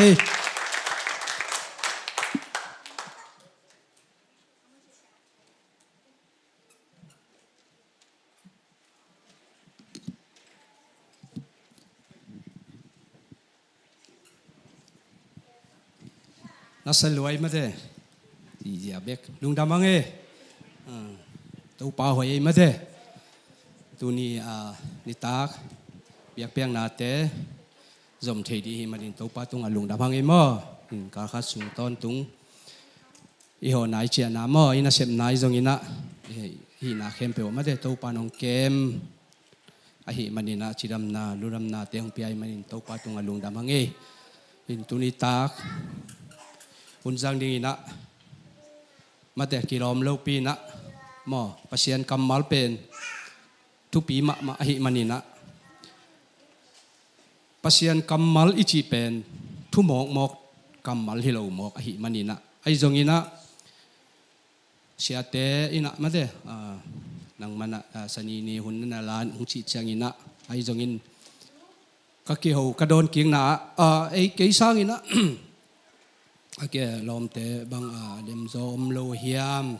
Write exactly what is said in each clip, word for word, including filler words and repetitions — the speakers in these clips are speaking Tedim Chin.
Na sa luai mate. Zia bek lungdam hang e. Ah, Topa hoih ei mate. Tuni, ah, nitak biakpiaknate zom thei dih hi manin Topa tungah lungdam hang e maw. Kal khat sung tawntung i hawhna i ciahna maw, i nasepna i zong inah, eh, hihna khempeuh mate Topa nong kem ahih maninah cidamna ludamnate hong pia ahih manin Topa tungah lungdam hang e. In tuni tak hun zang dinginah mate kilawm lopi inah maw, Pasian kammal pen thupi mahmah ahih maninah Pasian kammal i cih pen thu mawkmawk kammal hi lo mawk ahih maninah, ahi zonginah siate inah mate, ah, nangmanah, ah, sanini hun na lan hong cih cianginah, ahi zongin ka kiho ka dawn kikna ah, ah, ei kei sanginah a ke lawmte bang, ah, demzaw om lo hiam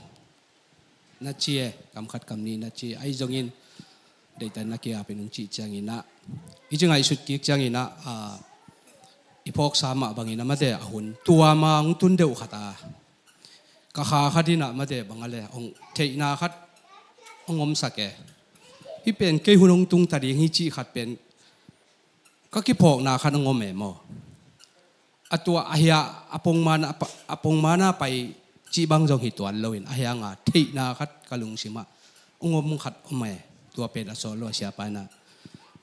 na ci e, kam khat kam nih na ci e, ahi zongin deihtan na kiapin hong cih cianginah i ci ngaihsut kik cianginah, ah, i phawksa mah bangin a mate a hun tua ma hong tun deuh khat a ka kha khat inah mate bang a le hong theihna khat hong omsak e. Hih pen kei hun hong tung ta ding hi cih khat pen ka kiphawkna khat hong om e maw. A tua a hia a pongmana, a pongmana pai cih bang zong hi tuan loin a hianga theihna khat ka lungsimah hong om khat om e. Tua pen a sawt lo a siapa inah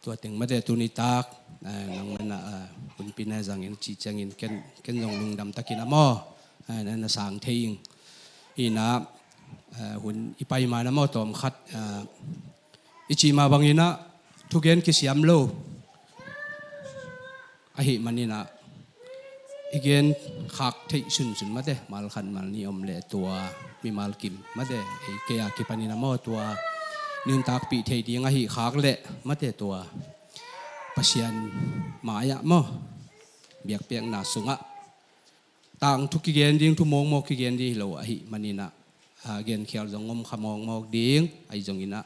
tua teng mate tuni tak, eh, nangmanah, eh, hunpina zangin cih ciangin ken, ken zong lungdam takin a maw, eh, na, na sang thei ing. Inah, eh, hun i pai mana maw tawm khat, eh, i cih mah banginah thugen kisiam lo ahih maninah i gen khak theih sunsun mate, mal khat mal nih om leh tua mimal kim mate, ei kei a kipanin a maw tua nuntakpih thei ding ahi khak leh mate tua Pasian mai-ah maw biakpiakna sungah tangthu kigen ding, thu mawkmawk kigen ding hi lo ahih maninah, ah, genkhial zong om kha mawkmawk ding ahi zonginah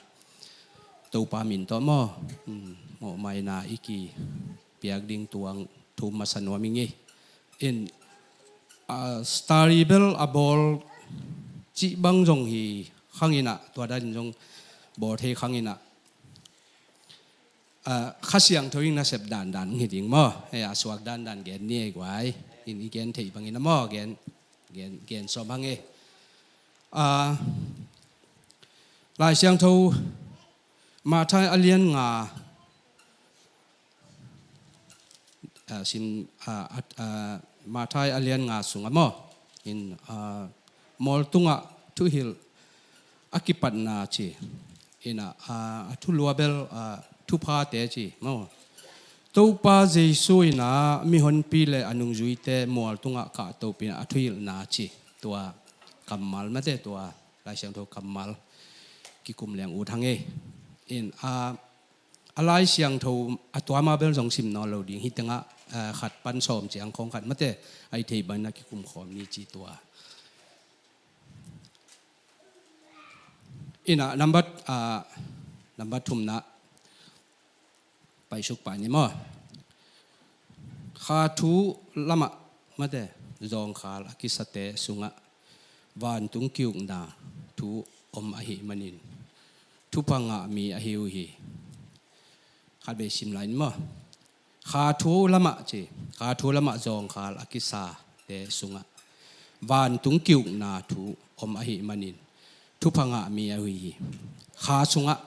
Topa min tawh maw, hmm, mawhmaina i kipiak ding tuang thu masa nuam ing e. In, ah, study bel a bawl cih bang zong hi khanginah tua danin zong bawl thei khanginah, ah, Kha Siangtho in nasep dandan hi ding maw. Hei a suak dandan gen ni ei guai. In i gen thei bangin a maw gen, gen, gen sawm hang e. Ah, Lai Siangtho Matthai a lian nga, ah, sim, ah, ah, ah, Matthai a lian nga sungah maw in, ah, mual tungah thuhilh a kipatna ci inah, ah, a thulua bel, ah, thuphate ci maw. Topa Jesu inah mihonpi le a nungzuite mual tungah kahtopin a thuhilhna ci tua kammal mate tua Lai Siangtho kammal kikum leng ut hang e. In, ah, a Lai Siangtho a tua mah bel zong sim nawn lo ding hi tengah, ah, khat pan sawm ciang khawng khat mate a i thei bangin a kikum khawm ni ci tua. Inah nambat, ah, nambat thumna paisuk pah ni maw. Kha thu lamah mate zawngkhal a kisate sungah vantung ki-ukna thu om ahih manin thupha ngah mi ahi uh hi. Khatvei sim lai ni maw. Kha thu lamah ci, kha thu lamah zawngkhal a kisate sungah vantung ki-ukna thu om ahih manin thupha ngah mi ahi uh hi. Kha sungah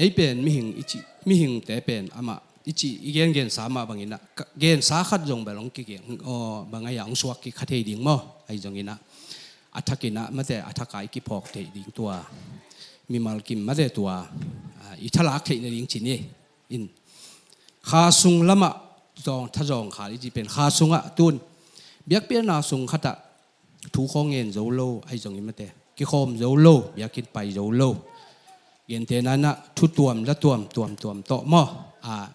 ei pen mihing i cih, mihingte pen amah i cih i gengensa mah banginah, ka, gensa khat zong bel hong kigen, aw, bang a hia hong suak kik kha thei ding maw. Ahi zonginah a thakinah mate a thaka i kiphawk theih ding tua mimal kim mate tua, ah, i thalak theih nading ci ni. In kha sung lamah zawng, thazawngkhal i cih pen kha sungah tun biakpiakna sung khatah thu khawng ngen zo lo ahi zongin mate kikhawm zo lo, biakinn pai zo lo. Gentehna inah thu tuam la tuam, tuam tuam tawh maw, ah,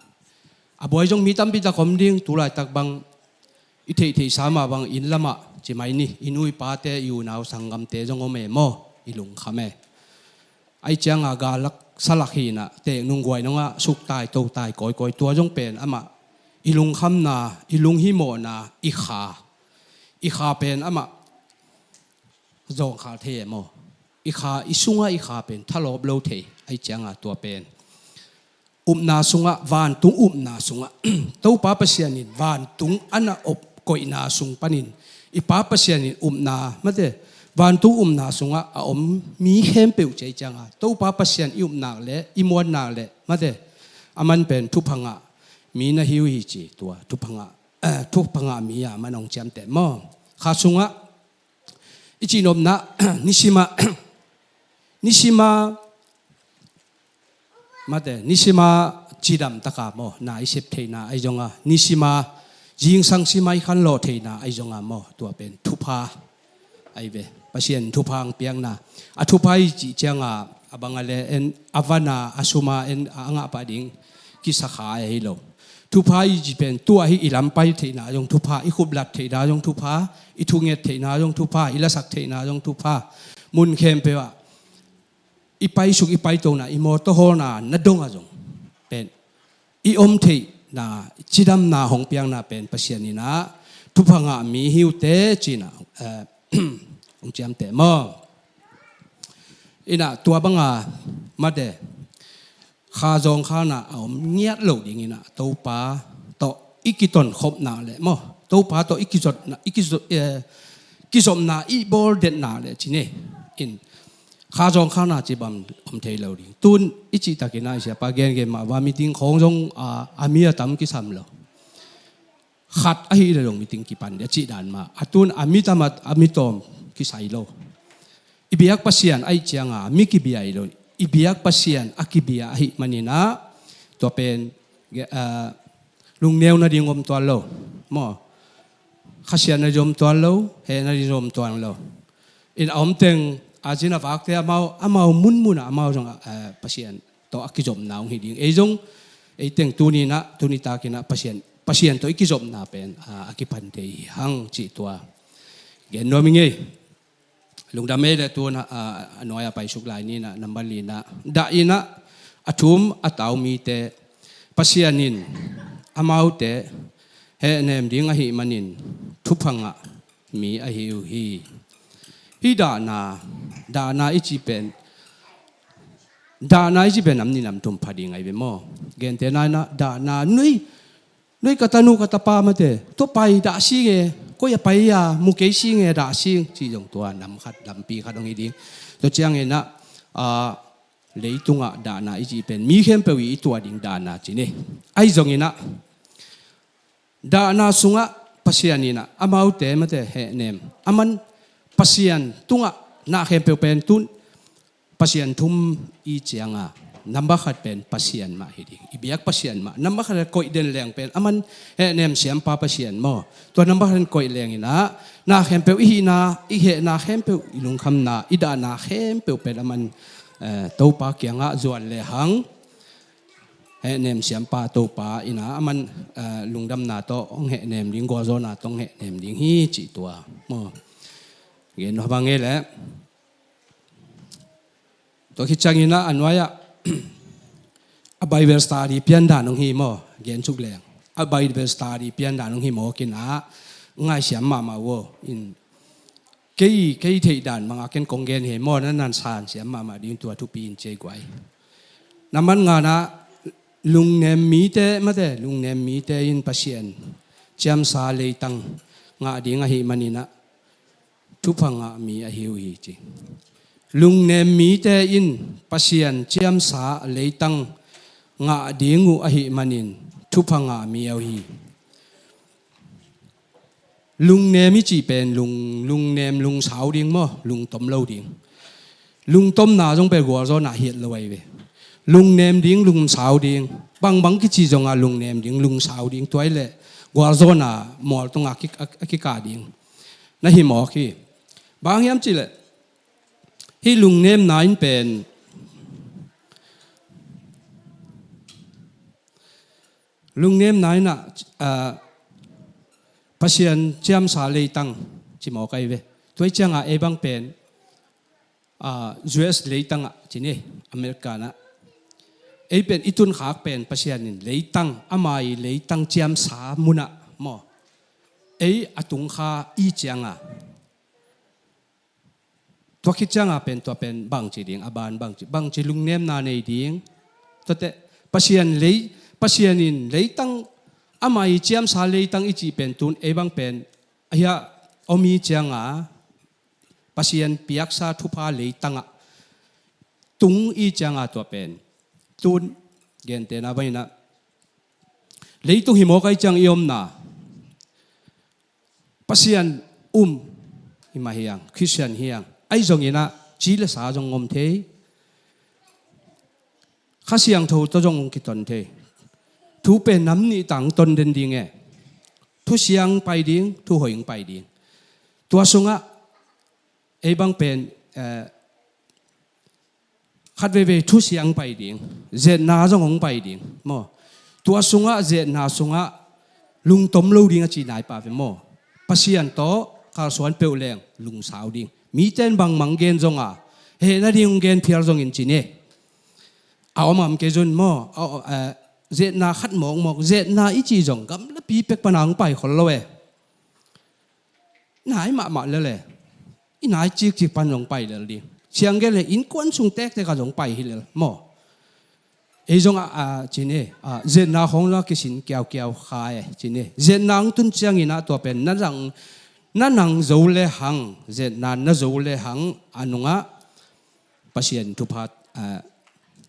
A buai zong mi tampi tak om ding, tu laitak bang i theihtheihsa mah bang inn lamah ci mai ni, i nu i pate, i unau sanggamte zong om e maw, i lungkham e. Ai cianga galak salak hi inah, teek nung guai nungah suktai totai kawikawi, tua zong pen amah i lungkhamna, i lunghimawhna, i kha, i kha pen amah zawngkhal thei e maw? I kha, i sungah i kha pen thalawp lo thei. Ai cianga tua pen upna sungah, vantung upna sungah, Topa Pasian in vantung a na op koihna sung panin i Pa Pasian in upna, mate, vantung upna sungah a om mi khempeuh ci ai cianga Topa Pasian i upnak le i muannak le, mate, aman pen thupha ngah mi na hi uh hi ci. Tua thupha ngah, eh, thupha ngah mi a man hong ciamteh maw? Kha sungah i cihnopna, nisima, nisima, mate, nisima cidam taka maw, na i sep theihna ai zonga, nisima zingsang sima i khanlawh theihna ai zonga maw, tua pen thupha ai ve. Pasian thupha ang piakna, a thupha i cih cianga a banga le en, a vana, a suma en a ngah pah ding kisakha ahi lo. Thupha i ci pen tua hi, i lampai theihna zong thupha, i khuplat theihna zong thupha, i thunget theihna zong thupha, i lasak theihna zong thupha. Mun khempeuh ah i paisuk, i paitona, i mawtaw hawlna na dongah zong pen i om theihna, cidamna hong piakna pen Pasian inah thupha ngah mi hi uh teh cinah, eh, hong ciamteh maw? Inah tua banga, mate, kha zawngkhalna a om ngiat loh dinginah Topa tawh i kitonkhopna le maw, Topa tawh i kizotna, i kizot, eh, kizopna i bawl detna le cine in kha zawngkhalna ci bang om thei lo ding. Tun i cihtakinah i siapa gengen mah va, meeting khawng zong a, a mi a tam kisam lo. Khat ahi le dong meeting kipan dia cih dan mah. A tun a mi tam a, a mi tawm kisai lo. I biak Pasian ahi cianga mi kibia ahi lo. I biak Pasian a kibia ahi maninah tua pen, ge-, ah, lungneu nading om tuan lo maw? Khasiat nading om tuan lo, heh nading om tuan lo. In a om teng a zin a vakte amau, amau munmunah amau zong, ah, Pasian tawh a kizopna hong hi ding. Ei zong, ei teng tuninah, tunitakinah Pasian, Pasian tawh i kizopna pen, ah, a kipan thei hi hang cih tua gen nuam i ngei. Lungdam ei le tunah, ah, a nuai-ah paisuk lai ninah, nambat linah, dah inah a thum a tau mite Pasian in amaute hehnem ding ahi manin thupha ngah mi ahi uh hi. Hih dahna, dahna i ci pen, dahna i ci pen nam nih nam thum pha ding ahi ve maw? Gente nainah dahna nui, nui ka tanu ka tapa mate, tua pai dah sing e, koi a pai a mu kei sing e, dah sing ci zong tua nam khat, lampi khat hong hi ding. Tua cianginah, ah, leitungah dahna i ci pen mi khempeuh i tuah ding dahna cine. Ahi zonginah dahna sungah Pasian inah amaute mate hehnem. Aman Pasian tungah na khempeuh pen tun Pasian thum i cianga, nambat khat pen Pasian mah hi ding. I biak Pasian mah. Nambat khat koih den leng pen aman hehnem siampa Pasian maw? Tua nambat khat koih lenginah na khempeuh i hihna, i hehna khempeuh, i lungkhamna, i dahna khempeuh pen aman, eh, Topa kiangah zuan lehang hehnem siampa Topa inah aman, eh, lungdamna tawh hong hehnem ding, gualzawhna tawh hong hehnem ding hi cih tua maw? Gen nuam bang e le. Tua khit cianginah a nuai-ah a Bible study piandan hong hi maw? Gen suk leng. A Bible study piandan hong hi mawkinah ngaihsiam mahmah uh aw. In kei, kei theihdan bangah ken kong gen hi maw, na nan sansiam mahmah ding tua thupi in ci ei guai. Nambat nganah lungnem mite mate, lungnem mite in Pasian ciamsa leitang ngah ding ahi maninah thupha ngah mi ahi uh hi ci. Lungnem mite in Pasian ciamsa leitang ngah ding uh ahi manin thupha ngah mi ahi uh hi. Lungnem i cih pen lung, lungnem lungsau ding maw, lungtom lo ding. Lungtomna zong pen gualzawhna hiat lo ahi ve. Lungnem ding, lungsau ding. Bangbang kici zonga lungnem ding, lungsau ding. Tua i leh gualzawhna mualtungah a ki, a, a kikah ding na hi mawk hi. Bang hiam cih leh hih lungnemna in pen Lungnemna in ah, ah, Pasian ciamsa leitang ci mawk ahi ve. Tua hi ciangah ei bang pen, ah, U S leitangah ci ni, America nah. Ei pen i tunkhak pen Pasian in leitang, ama i leitang ciamsa munah maw, ei a tungkha i ciangah, tua khit ciangah pen tua pen bangci ding, a ban bangci, bangci lungnemna nei ding. Tuate Pasian lei, Pasian in leitang, ama i ciamsa leitang i cih pen tun ei bang pen a hiah om i ciangah, Pasian piaksa thupha leitangah tung i ciangah tua pen tun, gentehna bang in ah, leitung hi mawk ahi ciang i omna Pasian um hi mah hiang, Christian hiang, ahi zongin ah ci le sa zong om thei, Kha Siangtho tawh zong hong kiton thei. Thu pen nam nih tang ton den ding e. Thu siang pai ding, thu hoih hong pai ding. Tua sungah ei bang pen, eh, khat veivei thu siang pai ding, zetna zong hong pai ding maw. Tua sungah, zetna sungah lungtom lo ding a ci nai pah ve maw. Pasian tawh kalsuan peuh leng lungsau ding. Mite in bangmah gen zong a, hehna ding hong gen phial zongin ci ni. A om a om kei zun maw, a, a, zetna khat mawkmawk, zetna i cih zong gamlapi pek pan a hong pai khol lo e. Nai mahmah lel e. I nai cikcik pan zong pai lel ding. Siang gen le innkuan sung tektek ah zong pai hi lel maw. Ei zong a, a, ci ni, a, zetna khawng zong a kisin kiaukiau kha e, ci ni. Zetna hong tun ciangin ah tua pen na zang, na nang zo le hang, zetna na zo le hang, a nungah Pasian thupha, a,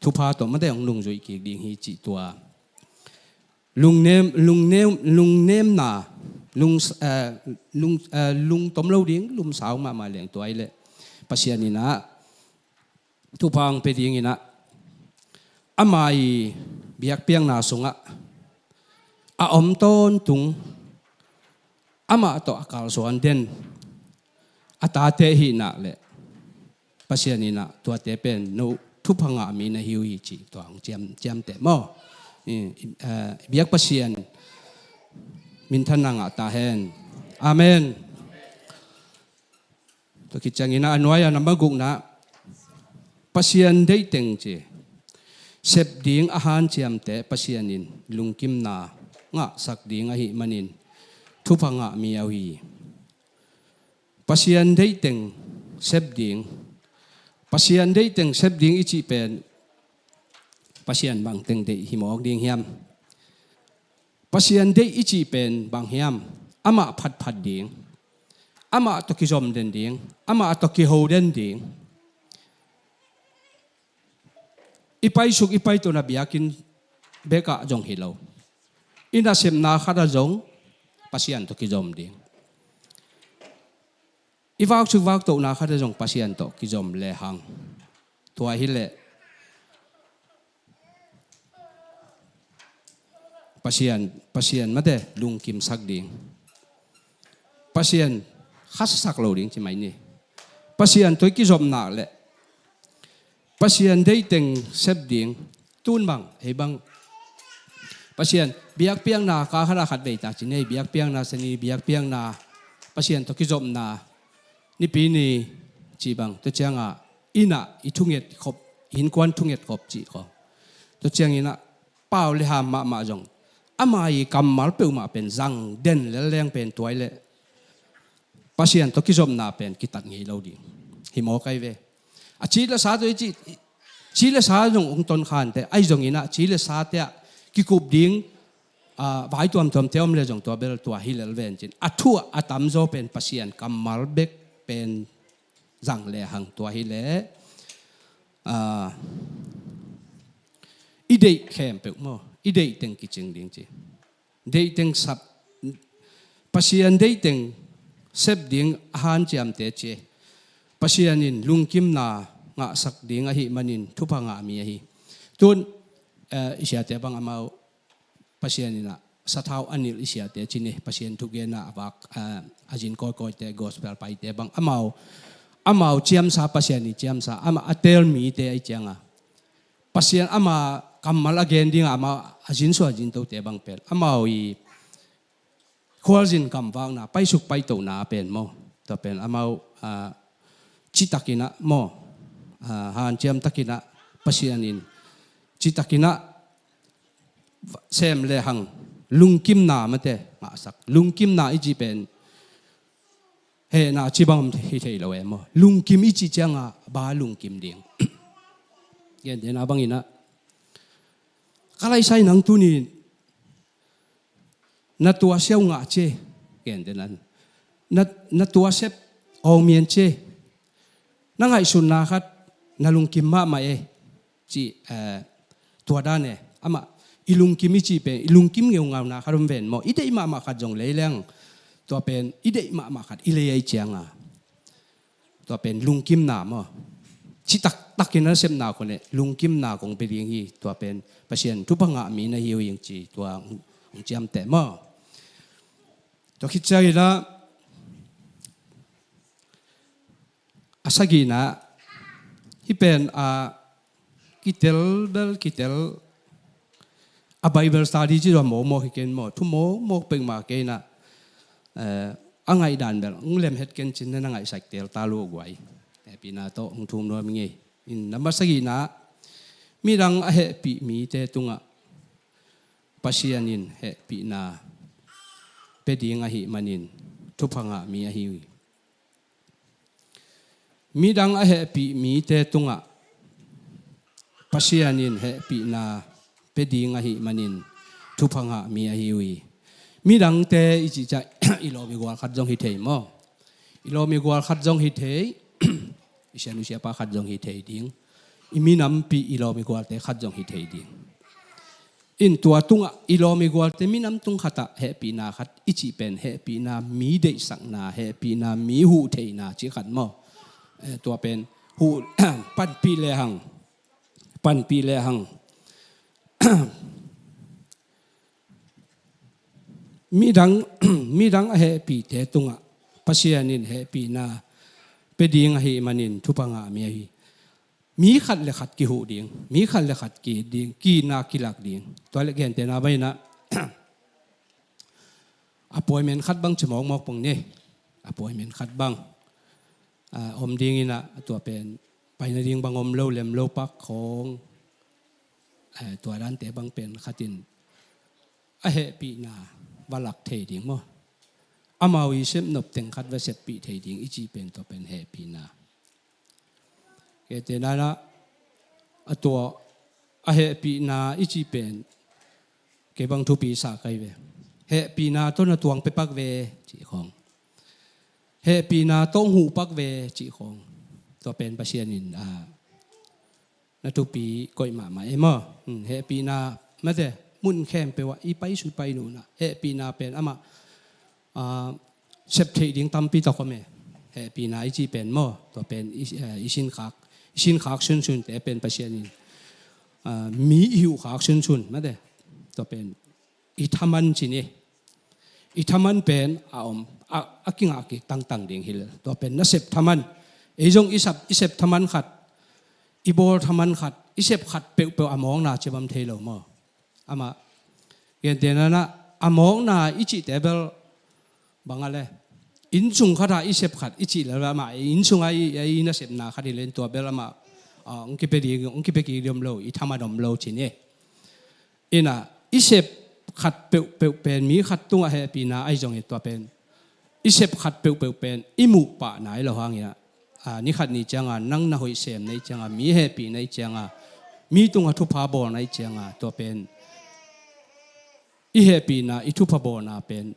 thupha tawh mate hong nungzuih kik ding hi cih tua. Lungnem, lungnem, lungnemna, lung, eh, lung, eh, lungtom lo ding, lumsau mahmah leng tua hi leh Pasian in ah thupha hong pia dingin ah, ama i biakpiakna sungah a om tawntung, amah tawh a kalsuan den a tate ahih nak leh Pasian in ah tuate pen no thupha ngah mi na hi uh hi cih tua hong ciam, ciamteh maw. I, i, eh, biak Pasian minthanna ngah ta hen. Amen. Tua khit ciangin ah a nuai-a number gukna, Pasian deih teng ci. Sep ding a hanciamte Pasian in lungkimna ngahsak ding ahih manin thupha ngah mi a uh hi. Pasian deih teng sep ding. Pasian deih teng sep ding i cih pen Pasian bang teng deih hi mawk ding hiam? Pasian deih i cih pen bang hiam? Amah phatphat ding, amah tawh kizom den ding, amah tawh kiho den ding. I paisuk i paitona biakinn bekah zong hi lo, i nasepna khatah zong Pasian tawh kizom ding. I vaksuk vaktohna khatah zong Pasian tawh kizom lehang, tua hi leh Pasian, Pasian mate lungkimsak ding. Pasian khasak lo ding ci mai ni. Pasian tawh i kizom nak leh Pasian deih teng sep ding. Tun bang, ei bang, Pasian biakpiakna ka khat a khat vei ta ci ni, biakpiakna sani, biakpiakna, Pasian tawh kizopna, Nipi ni ci bang, tua ciangah inn ah i thunget khop, innkuan thunget khop cih khawng. Tua ciangin ah pau le ham mahmah zong ama i kammal peuhmah pen zang den lel leng pen tua hi leh Pasian tawh kizopna pen kitat ngei lo ding hi mawk ahi ve. A ci le sa tawh i ci, ci le sa zong hong tonkhante ahi zongin ah ci le sate ah kikup ding, a, vai tuamtuamte om le zong tua bel tua hi lel ven cin. A thu ah a tamzaw pen Pasian kammal bek pen zang lehang tua hi leh, a, i deih khempeuh maw, i deih teng kicing ding ci. Deih teng sap, Pasian deih teng sep ding a hanciamte ci. Pasian in lungkimna ngahsak ding ahih manin thupha ngah mi ahi. Tun, eh, i siate bang amau Pasian in ah sathau a nilh i siate ci ni, Pasian thugenna a vak, eh, a zin kawikawite, gospel paite bang amau, amau ciamsa, Pasian i ciamsa, amah a teel mite ahi cianga Pasian ama amah a gen dingah amah a zinsuah zintote bang pen amau i khualzin kamvakna, paisuk paitohna pen maw, tua pen amau, ah, citakinah maw, ah, hanciam takinah Pasian in citakinah sem le hang lungkimna mate ngahsak. Lungkimna i cih pen hehna cibang hi thei lo e maw. Lungkim i cih cianga ba lungkim ding. Gentehna banginah ka laisai nang tuni na tuasiau ngah cie, gentehna na, na tuasep awngmian cie, na ngaihsutna khat na lungkim mahmah e, ci, eh, tua dan e. Amah i lungkim i cih pen i lungkim ngeungauna khat om ven maw. I deih mahmah khat zong lei leng, tua pen i deih mahmah khat i lei ahi cianga tua pen lungkimna maw. Citaktakin a nasepna kong ne lungkimna kong pia ding hi. Tua pen Pasian thupha ngah mi na hi uh ing ci tua hong ciamteh maw. Tua khit cianginah a sagihna hih pen a kitel bel kitel a Bible study ci tua mawkmawk hi ken maw. Thu mawkmawk pek mah kei inah, eh, a ngaihdan bel hong lem het ken cin na ngaihsak tel ta lo guai. Hehpihna tawh hong thum nuam ing ei. In na masa sagihna midang a hehpih mite tungah Pasian in hehpihna pia ding ahih manin thupha ngah mi ahi uh hi. Midang a hehpih mite tungah Pasian in hehpihna pia ding ahih manin thupha ngah mi ahi uh hi. Midangte i cih ciah i lawm i gual khat zong hi thei maw. I lawm i gual khat zong hi thei. I sianu siapa khat zong hi thei ding. I minampi i lawm i gualte khat zong hi thei ding. In tua tungah i lawm i gualte minam tung khatah hehpihna khat i cih pen hehpihna mi deihsakna, hehpihna mi huh theihna cih khat maw. Eh, tua pen huh panpih le hang, panpih le hang midang, midang a hehpihte tungah Pasian in hehpihna pia ding ahih manin thupha ngah mi ahi. Mi khat le khat kihuh ding, mi khat le khat ki-it ding, ki-itna kilak ding. Tua le gentehna banginah appointment khat bang ci mawkmawk pong ni. Appointment khat bang, ah, om dinginah tua pen paina ding bang om lo, lem lo pak khawng, eh, tua dante bang pen khatin a hehpihna va lak thei ding maw. Amau i sepnop teng khat va seppih thei ding i cih pen tua pen hehpihna. Kei te nana a tua a hehpihna i cih pen kei bang thupi sa kai ve. Hehpihna tawh na tuang pia pak ve cih khawng. Hehpihna tawh hong huh pak ve cih khawng. Tua pen Pasian in, ah, na thupi koih mahmah e maw. Hmm, hehpihna mate mun khempeuh ah i paisuk pai nunah hehpihna pen amah, ah, sep theih ding tampi tak om e. Hehpihna i cih pen maw, tua pen i, eh, i sinkhak, i sinkhak sunsunte pen Pasian in, ah, mi i huhkhak sunsun mate. Tua pen i thaman ci ni. I thaman pen a om, a, a kingah kik tangtang ding hi lel. Tua pen nasep thaman. Ei zong i sep, i sep thaman khat, i bawl thaman khat, i sep khat peuhpeuh a mawkna cibam thei lo maw. Amah gentehna a mawkna i cihte bel bang a le, innsung khatah i sep khat i cih lel amah innsungah i, i nasepna khat hi len tua bel amah, ah, hong kipia ding, hong kipia kik ding om lo, i thaman om lo ci ni. Inah i sep khat peuhpeuh pen mi khat tungah hehpihna ahi zongin tua pen i sep khat peuhpeuh pen i muh pah nai lo hanginah, ah, ni khat ni cianga nang na hoih sem na hih cianga, mi hehpih na hih cianga, mi tungah thupha bawl na hih cianga tua pen i hehpihna i thupha bawlna pen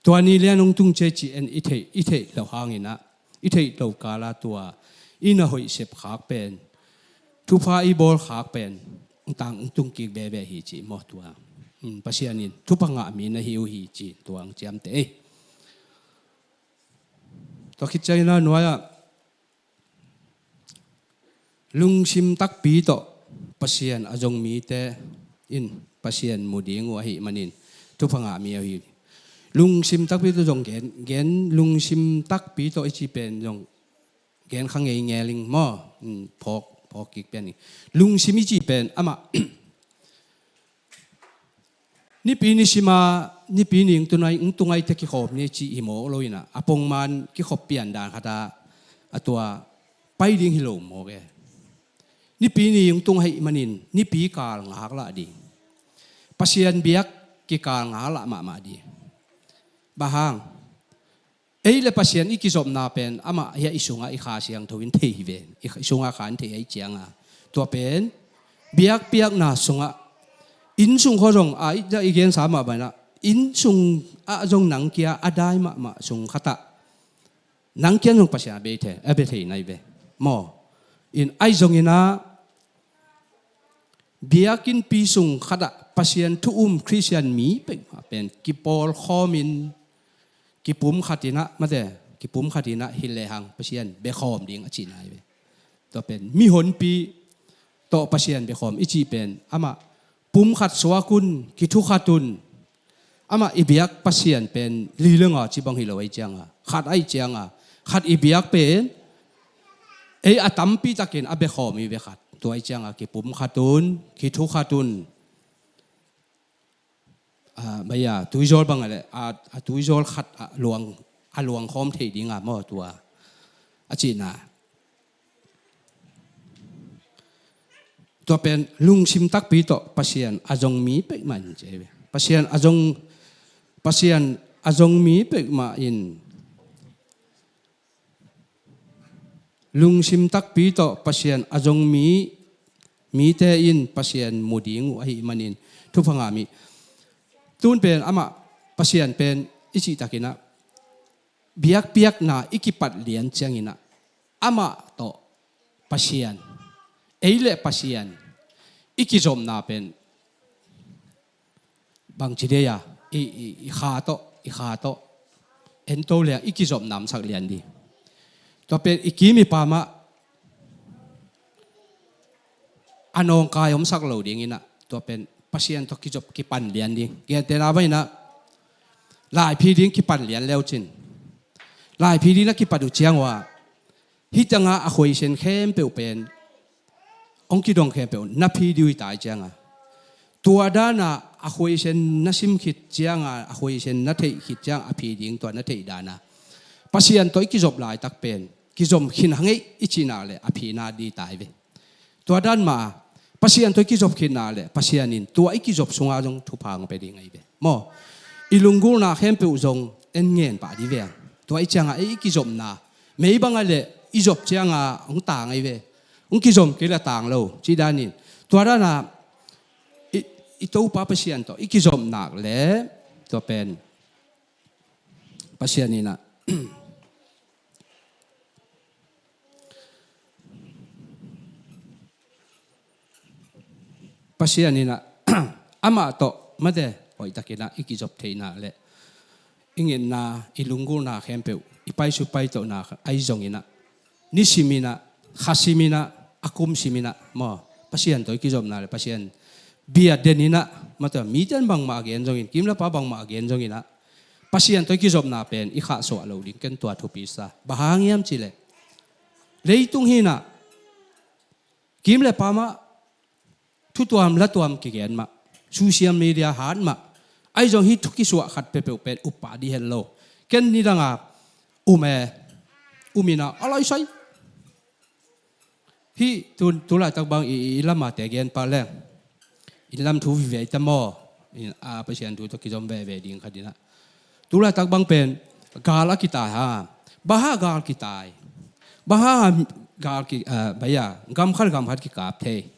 tua ni lian hong tung cia cih en i theih, i theih lo hanginah, i theih lo kala tua i na hoih sep khak pen, thupha i bawl khak pen tang hong tung kik veve hi cih maw tua. Hmm, Pasian in thupha ngah mi na hi uh hi cih tua hong ciamteh ei. Tua khit ciangin a nuai-ah lungsim takpi tawh Pasian a zong mite in Pasian mu ding uh ahih manin thupha ngah mi ahi. Lungsim takpi tawh zong gen, gen lungsim takpi tawh i ci pen zong gen kha ngei ngeling maw. Hmm, phawk, phawk kik pian ni. Lungsim i cih pen amah nipi ni sima, nipi ni hong tungai, hong tungai te kikhawm ni cih hi mawk lo inah, a pongman kikhop pian dan khat ah a tua pai ding hi lo mawk e. Nipi ni hong tung ahih manin nipi kal ngaklah ding, Pasian biak kikal ngaklah mahmah ding. Bang hang? Ei le Pasian i kizopna pen amah hiah i sungah i Kha Siangtho in thei hi ve. I sungah Kha in thei ahih cianga, tua pen biakpiakna sungah, inn sung khawng zong a i, i gensa mah banah, inn sungah zong nang kia a dai mahmah sung khatah nang kiang zong Pasian a bei thei, a bei thei nai ve maw? In ahi zonginah biakinnpi sung khatah Pasian thu um Khristian mi peuhmah pen kipawlkhawmin, kipumkhatinah, mate, kipumkhatinah hi lehang Pasian biakhawm ding a cih nai ve. Tua pen mihonpi tawh Pasian biakhawm i cih pen amah pumkhat suakun, kithukhatun, amah i biak Pasian pen li le nga ci bang hi lo ahih cianga, khat ahih cianga, khat i biak pen ei a tampitakin a biakhawm i bia khat. Tua ahih cianga kipumkhatun, kithukhatun, a, maya, tuizawl bang a le, a, a tuizawl khat a luang, a luangkhawm thei dinga maw tua a cihna. Tua pen lungsim takpi tawh Pasian a zong mi peuhmah in ci hi ve. Pasian a zong, Pasian a zong mi peuhmah in lungsim takpi tawh Pasian a zong mi, mite in Pasian mu ding uh ahih manin thupha ngah mi. Tun pen amah Pasian pen i cihtakinah biakpiakna i kipat lian cianginah amah tawh Pasian, ei le Pasian i kizopna pen bangci dei a, i, i, i Kha tawh, i Kha tawh ento le i kizopna omsak lian ding. Tua pen i kim i pamah a nawngkai omsak lo dinginah tua pen Pasian tawh kizop kipan lian ding. Gentehna banginah laiphi ding kipan lian leucin, laiphi ding na kipat uh ciang uh ah hih tangah a khuaisen khempeuh pen hong kidong khempeuh na phi ding uh hi ta ahih cianga, tua dana a khuaisen na sim khit cianga, a khuaisen na theih khit cianga a phi ding tua na theih dana Pasian tawh i kizop laitak pen kizom khin hang ei i cihna le a phina ding ta hi ve. Tua dan mah Pasian tawh i kizop khinna le Pasian in tua i kizop sungah zong thupha hong pia ding ahi ve maw? I lunggulhna khempeuh zong en ngen pah ding ve. Tua i ciangah ei i kizopna mei bangah le i zop ciangah hong tang ahi ve. Hong kizom kei le tang lo cih danin tua danah i, i Topa Pasian tawh i kizopnak le tua pen Pasian inah Pasian inah amah tawh mate hoihtakinah i kizop theihna le i ngetna, i lunggulhna khempeuh, i paisupaitawhna ahi zonginah, nisiminah, khasiminah, a kumsiminah maw, Pasian tawh i kizopna le Pasian bia deninah, mate mite in bangmah a gen zongin, kim le pa bangmah a gen zonginah Pasian tawh i kizopna pen i khahsuah lo ding ken tua thupi sa. Bang hang hiam cihleh leitung hinah kim le pa mah, thutuam latuam kigen mah, social media hat mah, ahi zong hih thu kisuah khat peuhpeuh pen upah dih het lo. Ken nidanga um e, um inah a laisai. Hih tu, tu laitak bang i, i, i lamate gen pah leng, i lam thu vive i ta maw? In a Pasian thu tawh kizom veve ding khat inah tu laitak bang pen gal a kitai ha. Bang hang gal kitai? Bang hang gal ki, ah, baya, gam khat gam khat kikap thei?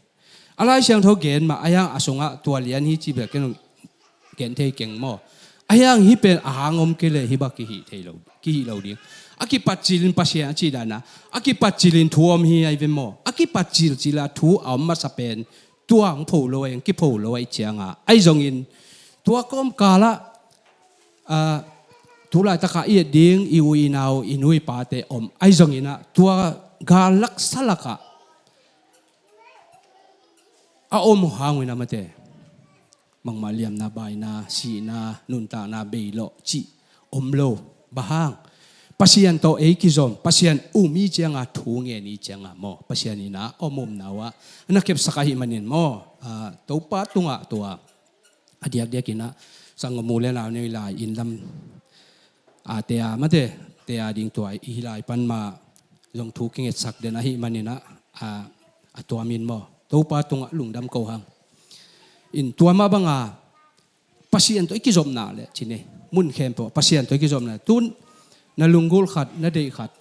A Lai Siangtho gen mah a hiang a sungah tua lian hi ci bek ken gen thei keng maw? A hiang hih pen a hang om kei le hih bang kihih thei lo, kihih lo ding. A kipatcilin Pasian a cih dana a kipatcilin thu om hi ahi ve maw? A kipatcil cila thu a om masa pen tua hong pho lo ahi, hong kipho lo ahih cianga ahi zongin tua kawmkalah, ah, tu laitakah i et ding i u i nau, i nu i pate om ahi zonginah tua gal laksa lakah a om hanginah mate bangmah liamna, baina, sihna, nuntakna, beilawh cih om lo. Bang hang? Pasian tawh ei kizom, Pasian um i cianga thu ngen i cianga maw, Pasian in a om umna uh ah na kepsak ahih manin maw, a, Topa tungah tua a diakdiakin a sanggam u le nau nei lai inn lam a, te a mate, te a ding tua i hi lai pan mah zong thu kingetsak den ahih manin a, a, a tuamin maw, Topa tungah lungdam ko hang. In tua mah banga Pasian tawh i kizopna le cine, mun khempeuh Pasian tawh i kizopna le tun na lunggulh khat, na deih khat,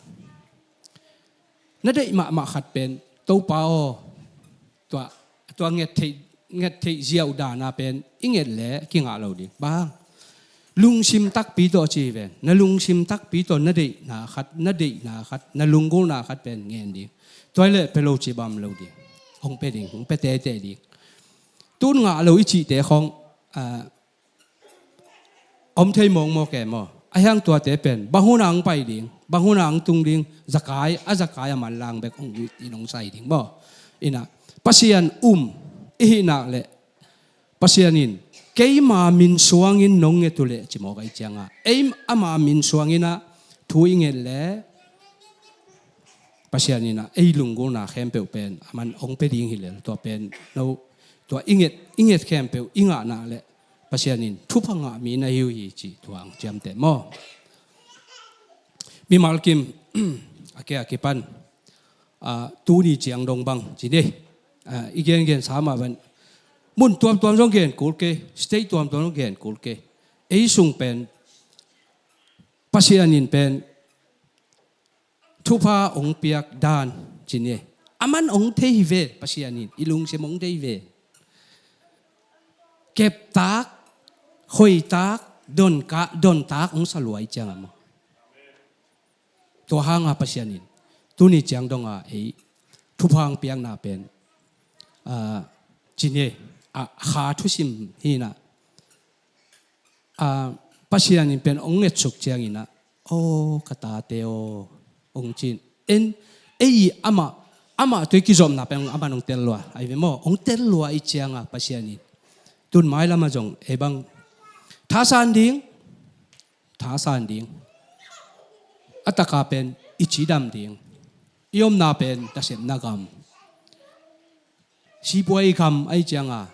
na deih mahmah khat pen Topa aw, tua, tua nget theih, nget theih ziau dana pen i nget le kingah lo ding. Bang hang? Lungsim takpi tawh ci hi ven. Na lungsim takpi tawh na deihna khat, na deihna khat, na lunggulhna khat pen ngen ding. Tua hi leh pe lo ci bang om lo ding. Hong pe ding, hong pe tete ding. Tun ngah lo i cihte khong, a, om thei mawkmawk e maw. A hiang tuate pen bang hun a hong pai ding, bang hun a hong tung ding, zakai, a zakai a manlang bek hong it in hong sai ding maw. Ina, Pasian um i hih nak leh Pasian in keima min suangin nong nget uh leh ci mawk ahi cianga, ei ama min suangin a thu i nget leh Pasian in a ei lunggulhna khempeuh pen a man hong pe ding hi lel. Tua pen no, tua i nget, i nget khempeuh i ngah nak leh Pasian in thupha ngah mi na hi uh hi ci tua hong ciamteh maw. Mimal kim a kia kipan, a, tuni ciang dong bang ci ni, a, i gengen sa mah bang mun tuamtuam zong gen kul kei, state tuamtuam zong gen kul kei. Ei sung pen Pasian in pen thupha hong piak dan ci ni. A man hong thei hi ve, Pasian in i lungsim hong thei hi ve. Keptak, khoitak, dontak, dontak hong sa lua i cianga maw. Tua hanga Pasian in tuni ciang donga ei thupha hong piakna pen, a, ci ni, a, kha thusim hi na, a, Pasian in pen hong ngetsuk ciangin a, aw ka tate aw, hong cin. En, ei amah, amah tawh i kizopna pen a man hong tel lua ahi ve maw. Hong tel lua i cianga Pasian in tun mailamah zong ei bang thasan ding, thasan ding. A taka pen i cidam ding. I omna pen tasepna gam, sipuai gam ahi cianga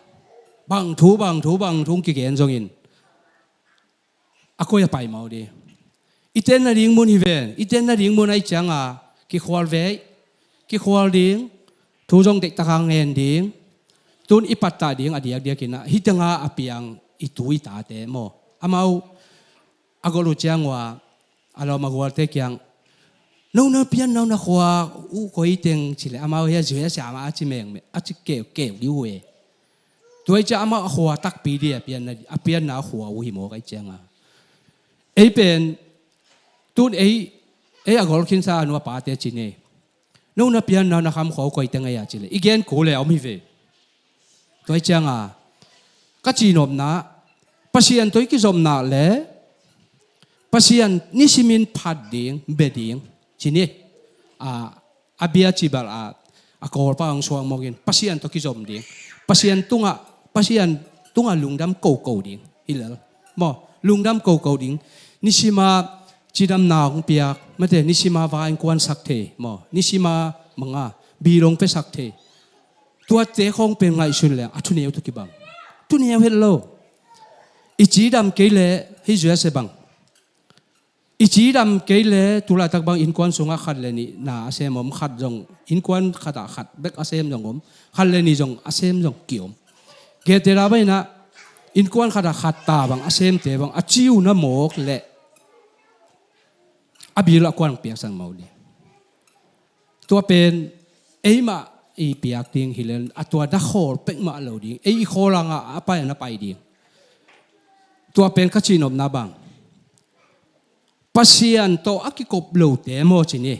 bang thu, bang thu, bang thu hong kigen zongin a koi a pai mau ding. I tenna ding mun hi ven, i tenna ding mun ahi cianga kikhual vei, kikhual ding, thu zong deihtaka ngen ding. Tun i pattah ding a diakdiakin a hih tengah a piang i tu i tate maw. Amau a golh uh ciang uh a, a lawm a gualte kiang, no na pianna uh na khua uh koi teng ci leh amau hia zui a siama a ci mengmeng, a ci keukeu dih uh e. Tua i cia amau a khua takpi dih a pianna, a pianna a khua uh hi mawk ahi cianga. Ei pen tun ei, ei a gol khinsa a nu a pate ci ni. No na pianna uh na kham khua uh koi teng ahi a ci leh i gen kul le a om hi ve. Tua hi cianga ka cinopna, Pasian tawh i kizopna le Pasian nisimin phat ding, be ding ci ni. A, a bia cibal a, a kawlpa hong suang mawkin Pasian tawh kizom ding. Pasian tungah, Pasian tungah lungdam koko ding hi lel maw. Lungdam koko ding. Nisima cidamna hong piak mate, nisima va innkuansak thei maw, nisima manga bilong pesak thei. Tuate khong pen ngaihsun le a thuneu tawh kibang. Thuneu het lo. I cidam kei le hih zuia se bang. I cidam kei le tulaitak bang innkuan sungah khat le nih na a sem om, khat zong innkuan khatah khat bek a sem zong om, khat le nih zong a sem zong kiom. Gete la baina innkuan khatah khat ta bang a semte bang a ciu na mawk le a bil a kuan piaksan mau ni. Tua pen eimah i piak ding hi len a tua da khawl pek mah lo ding, ei i khawl hangah a pai a na pai ding. Tua pen ka cinopna bang Pasian tawh a kikop lote maw ci ni.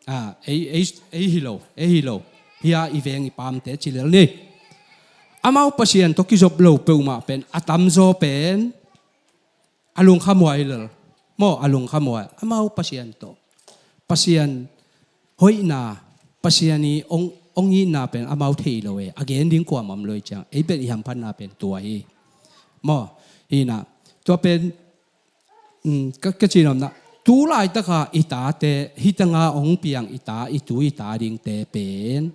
A, ei, ei, ei hi lo, ei hi lo. Hia i veng i pamte ci lel ni. Amau Pasian tawh kizop lo peuhmah pen a tamzaw pen a lungkhamhuai lel maw, a lungkhamhuai. Amau Pasian tawh, Pasian hoihna, Pasian i ong, ong itna pen amau thei lo e. A gen ding kuamah om lo i ciang ei pen i hamphatna pen tua hi maw. Hina, tua pen, um, ka, ka cinopna Tu laitaka i tate, hih tanga hong piang i ta, i tu i ta dingte pen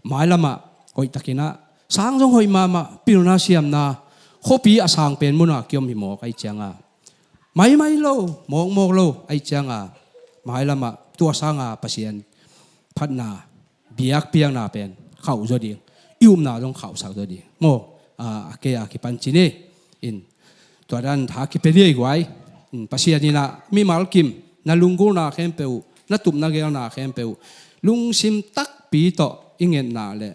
mailamah hoihtakinah sang zong hoih mahmah, pilna siamna, khuapi a sang pen muna kiom hi mawk ahih cianga, maimai lo, mawkmawk lo ahih cianga, mailamah tua sanga Pasian phatna biakpiakna pen khauh zaw ding, i upna zong khauhsak zaw ding maw. A kei a kipan ci ni. In tua dan tha kipia ni ei guai. Pasian inah mimal kim, na lunggulhna khempeuh, na tupna gelna khempeuh lungsim takpi tawh i ngetna le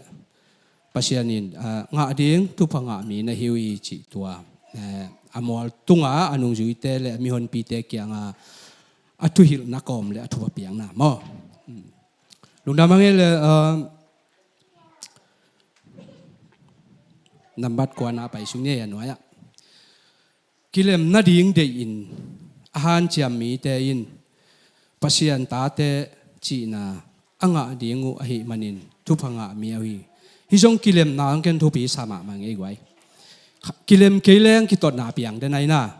Pasian in ngah ding thupha ngah mi na hi uh hi cih tua a mual tunga a nungzuite le a mihonpite kianga a thuhilhna kawm le a thupha piakna maw. Lungdam a ngei le nambat kuana pai sung ni a nuai-ah kilem nading deihin a hanciam mite in Pasian tate cihna a ngah ding uh ahih manin thupha ngah mi uh hi. Hih zong kilemna ang ken thupi sa mahmah ngei guai. Kilem kei leng kitotna piang den aina.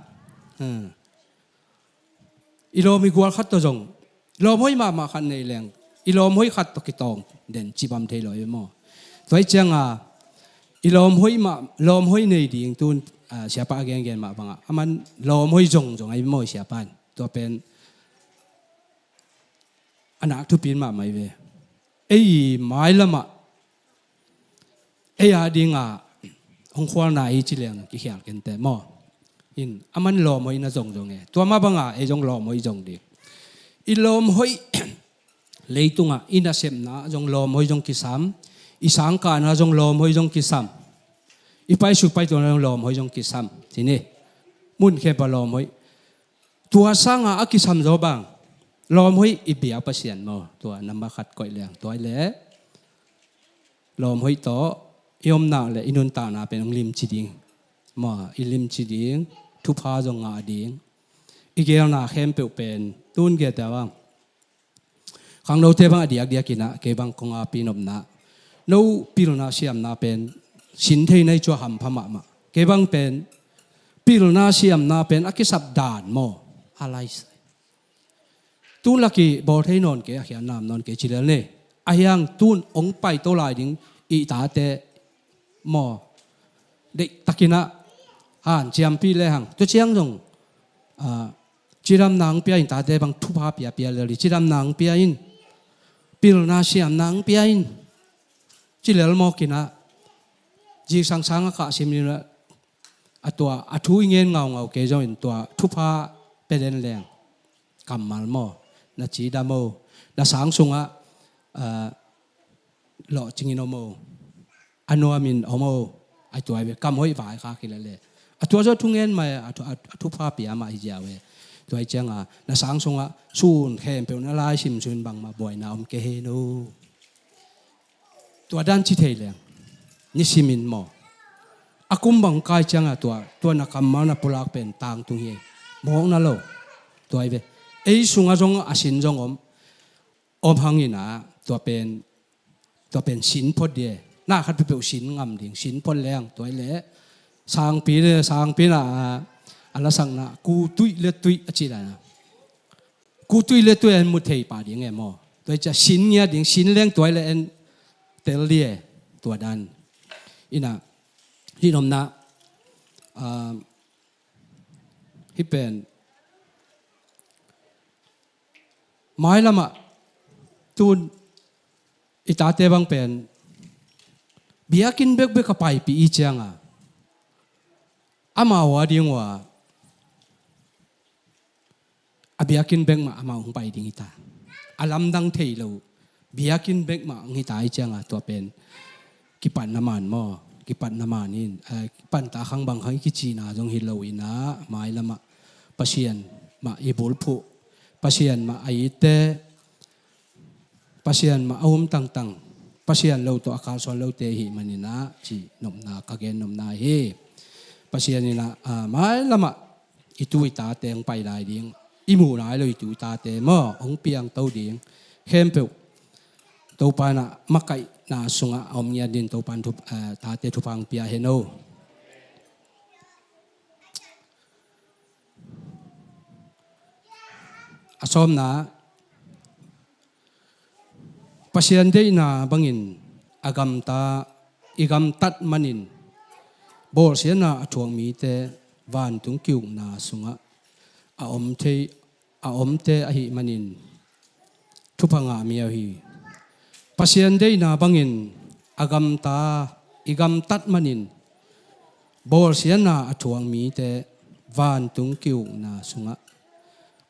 I lawm i gual khat tawh zong lawm hoih mahmah khat nei leng i lawm hoih khat tawh kitawng den cibam thei lo i maw. Tua hi cianga i lawm hoih mah, lawm hoih nei ding tun siapa a gengen mah bangah a man lawm hoih zongzong a i maw siapa in tua pen a nak thupin mahmah i ve. Ei mailamah ei a dinga hong khualna hi ci leng kikhial kente maw. In a man lawm hoih na zongzong e tua mah banga ei zong lawm hoih zong ding. I lawm hoih leitungah i nasepna zong lawm hoih zong kisam, i sangkahna zong lawm hoih zong kisam, i paisuk paituana zong lawm hoih zong kisam. Ci ni. Mun khempeuh lawm hoih. Tua sanga a kisam zaw bang lawm hoih i biak Pasian maw. Tua nambat khat koih leng tua i leh lawm hoih tawh i omna le i nuntakna pen hong limci ding maw, i limci ding, thupha zong ngah ding. I gelna khempeuh pen tun gelte bang khangnote bang a diakdiakinah kei bang kong api nopna no pilna siamna pen sin thei nai cua hampha mahmah. Kei bang pen pilna siamna pen a kisap dan maw a laisai. Tun laki bawl thei nawn kei a khian nam nawn kei cilel ni. A hiang tun ong paito lai ding i tate maw. Deihtakinah hanciampih lehang tua ciang zong cidamna ang pia in tate bang thupha piapia lel hi. Cidamna ang pia in, pilna siamna ang pia in. Cilel mawkinah zingsang sangah kahsim inah a tua a thu i ngen ngaungau kei zongin tua thupha pia den leng kammal maw, na cidam o, na sang sungah lawhcingin om o, a nuamin om o. Ai tuai ve kam hoih vai kha kilale a tua zaw thungen mai a thupha pia mah hi ziau ve. Tuai cianga na sang sungah sun khempeuh na laisim sun bangmah buaina om kei hen o. Tua dan ci thei leng nisimin maw a kum bang kai cianga tua tua na kammal na pulak pen tangtung hi. Mawkna lo. Tuai ve ei sungah zong a sin zong om om hangina tua pen tua pen sin phot dia. Na khat peuhpeuh sin ngam ding, sin phot leng tuai le sangpi le sangpi na a lasakna ku tuih le tuih a ci dana ku tuih le tuih an mu thei pah ding e maw. Tuai cia sin ngia ding, sin leng tuai le en tel dia. Tua dan ina hi nomna hi pen mailamah tun i tate bang pen biakinn bekbek a paipih i cianga amau a ding ua a biakinn bek mah amau hong pai ding hita. A lamdang thei lo biakinn bek mah hong hita i cianga tua pen kipatna man maw, kipatna man in kipanta khang bang khang i kicina zong hi lo ina mailamah Pasian mah i bulphuh, Pasian mah a itte, Pasian mah a um tangtang, Pasian lo tawh a kalsuan lote hi maninah ci nopna ka gen nopna hi. Pasian inah mailamah i tu i tate hong pai lai ding, i muh nai lo i tu i tate maw hong piangto ding khempeuh Topa inah makaihna sungah a om ngiat din Topa in tate thupha hong pia hen o. A sawmna, Pasian deihna bangin a gamta, i gamtat manin bawlsiatna a thuak mite vantung ki-ukna sungah a om thei, a omte ahih manin thupha ngah mi ahi hi. Pasian deihna bangin a gamta, i gamtat manin bawlsiatna a thuak mite vantung ki-ukna sungah